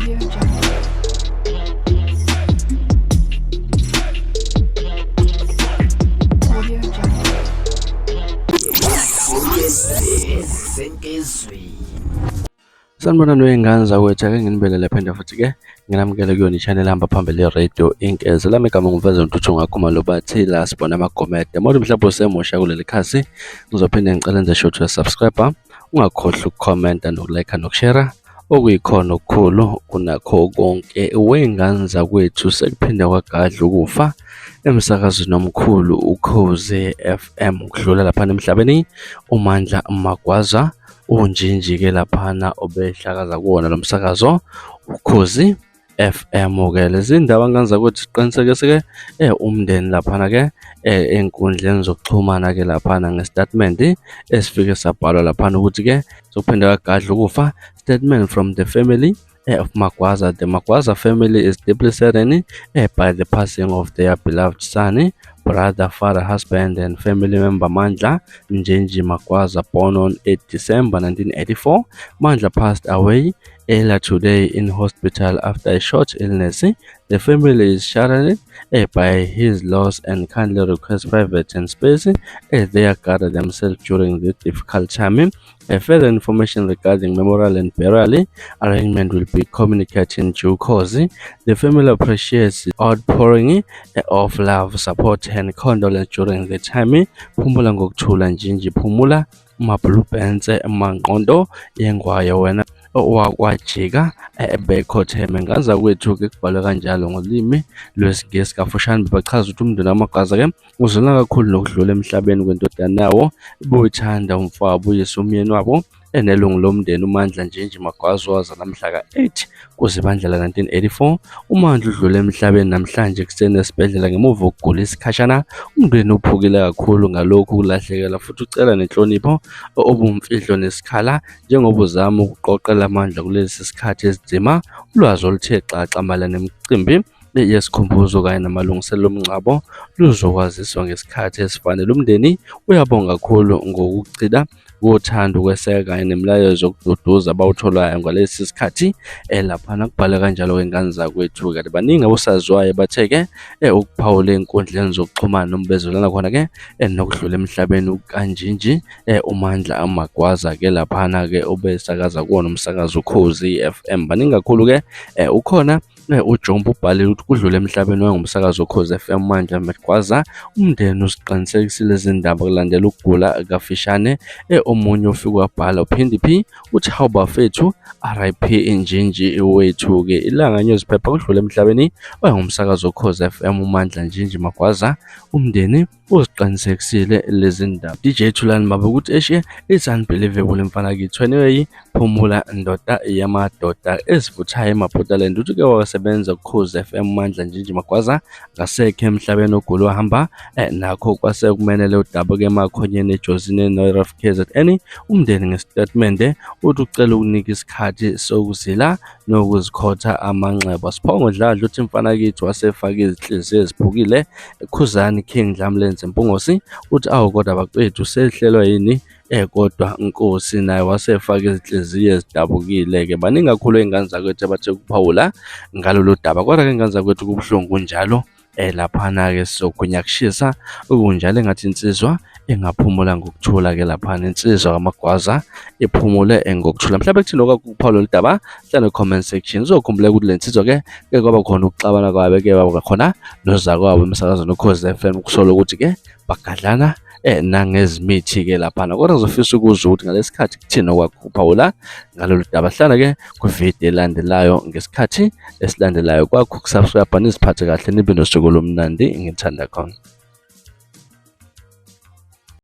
Audio Jungle. Audio Jungle. Sanibonani wey'ngane zakwethu, ake nginibelele phinde futhi-ke nginamukele kuyona i-channel ehamba phambili i-radio Inkeze. Lami igama ngumfezi Ntuthu Ngakhumalo bathi la sibona amagomede. Uma mhlawumbe usemusha kuleli khasi, ngizophinde ngicela enze sure to subscribe, ungakhohlwa ukukhomenta nokulike nokushare okuyikhona okukhulu kunakho konke. Wey'ngane zakwethu sekuphinde kwagadla ukufa emsakazweni omkhulu Ukhozi FM ukudlula laphana emhlabeni uMandla Magwaza unjinji-ke laphana obehlakaza kuwona lo msakazo Ukhozi FM ke lezi ndaba nganza ukuthi siqinisekise ke umndeni laphana ke enkundleni zokuxhumana ke laphana ngestatement esifike sabhalwa laphana ukuthi ke sokuphinde kwagadla ukufa statement from the family of Magwaza. The Magwaza family is deeply saddened by the passing of their beloved son, brother, father, husband, and family member Mandla Njenji Magwaza, born on 8 December 1984. Mandla passed away earlier today in hospital after a short illness. The family is shattered by his loss and kindly requests private and space as they gather themselves during this difficult time. A further information regarding memorial and burial arrangement will be communicated in due course. The family appreciates the outpouring of love, support and condolence during the time. Phumula ngokuthula Njinji, phumula Mabhulubhense Mangqondo yengwayo wena owakwajika ebekhotheme. Ngaza kwethu-ke kubhalwe kanjalo ngolimi lwesiNgisi kafushane bachaza ukuthi umndeni wamagaza-ke uzwela kakhulu nokudlula emhlabeni kwendodana yawo ibuyithanda umfowabo uyise umyeni wabo enelungu lomndeni uMandla Njinji Magwaza owazalwa mhla ka-8 kuZibandlela 1984. UMandla udlule emhlabeni namhlanje ekuseni esibhedlela ngemuva kokugula isikhashana. Umndeni uphukile kakhulu ngalokhu kulahlekelwa futhi ucela nenhlonipho obumfihlo nesikhala njengoba uzama ukuqoqela amandla kulesi sikhathi esinzima. Ulwazi oluthe xaxa mayelana nemicimbi yesikhumbuzo kanye namalungiselelo omngcwabo luzokwaziswa ngesikhathi esifanele. Umndeni uyabonga kakhulu ngokugcina kothando, ukweseka kanye nemilayezo yokududuza abawutholayo ngalesi sikhathi. Laphana kubhale kanjalo-ke ngane zakwethu. Kanti baningi abosaziwayo bathe-ke ukuphawula ey'nkundleni zokuxhumana noma bezwelana khona-ke nokudlula emhlabeni kukaNjinji uMandla Magwaza-ke laphana-ke obesakaza kuwona umsakazo Ukhozi FM. Baningi kakhulu-ke ukhona uJombo ubhalile ukuthi kudlule emhlabeni wangumsakazo Ukhozi FM Mandla Magwaza. Umndeni usiqinisekisile izindaba kulandela ukugula kafishane. Omunye ufike wabhala uphindi phi uthi hawu bafethu RIP Njinji wethu-ke. Ilanga Newspaper kudlule emhlabeni wangumsakazo Ukhozi FM uMandla Njinji Magwaza. Umndeni uziqinisekisile lezi ndaba. DJ Thulani baba ukuthi eshe it's unbelievable mfana kithi. Anyway, phumula ndoda yamadoda ezivuthayo eMabutaland. Uthi ke wasebenza kuKhozi FM Mandla Njinji Magwaza ngasekho emhlabeni ogula wahamba nakho kwase kumenele udabuka emakhonyeni eJozini eNorth KZN. Umndeni ngesitatimende uthi ucela ukunika isikhathi sokuzila nokuzikhotha amanxeba. Siphongo Dladla uthi mfana kithi wasefaka izinhliziyo eziphukile. Khuzani King Dlamlenze Mpungose uthi awu kodwa bakwethu sehlelwa yini kodwa Nkosi naye wasefaka izinhliziyo ezidabukile-ke. Baningi kakhulu iy'ngane zakwethu abathe ukuphawula ngalolu daba, kodwa-ke iy'ngane zakwethu kubuhlungu kunjalo. Laphana-ke sizogunya kushisa okunjalo engathi insizwa engaphumula ngokuthula-ke laphana insizwa kaMagwaza iphumule ngokuthula. Mhlawumbe kuthini okwakho ukuphawula lolu daba, hlala comment section. Uzokhumbula ukuthi le nsizwa-ke ke kwaba khona ukuxabana kwabe ke kwaba khona nozakwabo emsakazweni Ukhozi FM kusola ukuthi-ke bagadlana nangezimithi-ke laphana. Kodwa ngizofisa ukuzwa ukuthi ngalesi sikhathi kuthini okwakho ukuphawula ngalolu daba. Hlala ke kwividiyo elandelayo ngesikhathi esilandelayo. Kwakho ukusubscribe niziphathe kahle nibe nosuku olumnandi ngithanda khona.